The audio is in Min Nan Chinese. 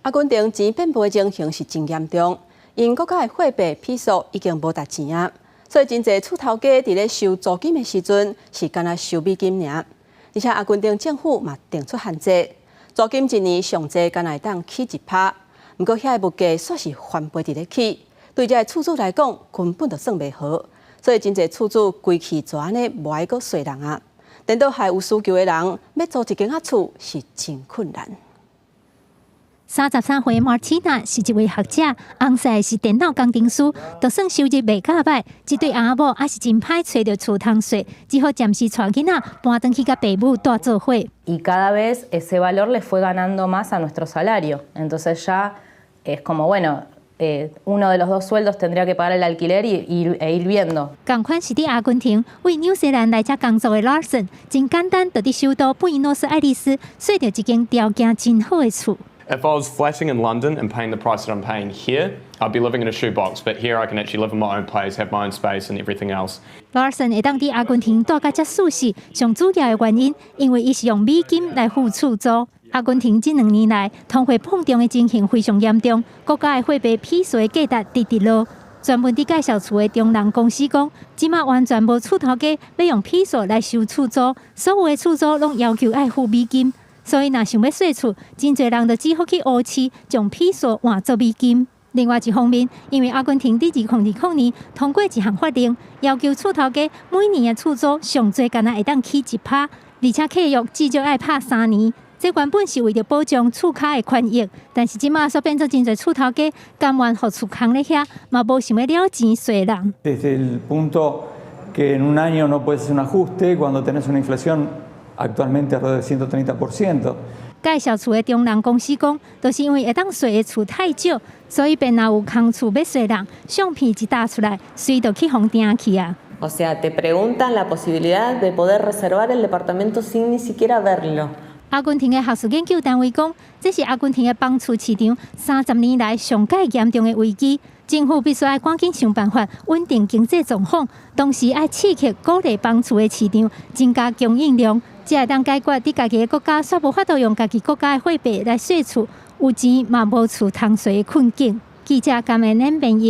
阿根廷錢變薄的情形是真嚴重，𪜶國家的貨幣披索已經無值錢啊，所以真濟厝頭家佇咧收租金的時陣是干焦收美金爾。而且阿根廷政府嘛定出限制，租金一年上濟干焦會當起1趴，毋過遐个物價煞是翻倍佇咧起，對這个厝主來講根本就算袂和，所以真濟厝主規氣就按呢無愛閣稅人啊，顛倒害有需求的人欲租一間仔厝是真困難。33歲馬蒂娜是一位學者，翁婿是電腦工程師，就算收入袂較䆀，這對翁仔某也是真歹揣著厝通稅，只好暫時帶囡仔搬轉去佮爸母蹛做伙。 Y cada vez ese valor le fue ganando más a nuestro salario. Entonces ya es como, bueno, uno de los dos sueldos tendría que pagar el alquiler e ir viendo. 仝款是佇阿根廷為紐西蘭來遮工作的 Larson，真簡單就佇首都布宜諾斯艾利斯稅著一間條件真好的厝。 If I was flatting in London and paying the price that I'm paying here, I'd be living in a shoebox. But here I can actually live in my own place, have my own space and everything else. Larson 會當佇阿根廷蹛甲遮舒適，上主要的原因，因為伊是用美金來付厝租。阿根廷這兩年來通貨膨脹的情形非常嚴重，國家的貨幣披索的價值直直落。專門佇介紹厝的中人公司講，這馬完全無厝頭家欲用披索來收厝租，所有的厝租攏要求愛付美金。所以，若想欲稅厝，真濟人就只好去烏市將披索換做美金。另外一方面，因為阿根廷佇2020年通過一項法令，要求厝頭家每年的厝租上濟干焦會當起1趴，而且契約至少愛拍3年。這原本是為著保障厝跤的權益，但是這馬煞變做真濟厝頭家甘願予厝空咧遐，嘛無想欲了錢稅人。 Desde el punto que en un año no puedes hacer un ajuste cuando tenés una inflación actualmente alrededor de 130%。介紹厝的中人公司講，就是因為會當稅的厝太少，所以便若有空厝欲稅人，相片一貼出來，隨就去予訂去啊。 O sea, te preguntan la posibilidad de poder reservar el departamento sin ni siquiera verlo。阿根廷的學術研究單位講，這是阿根廷的房厝市場30年來上蓋嚴重的危機，政府必須愛趕緊想辦法穩定經濟狀況，同時愛刺激鼓勵房厝的市場增加供應量，才會當解決佇家己的國家煞無法度用家己國家的貨幣來稅厝，有錢嘛無厝通稅的困境。記者甘恩編譯。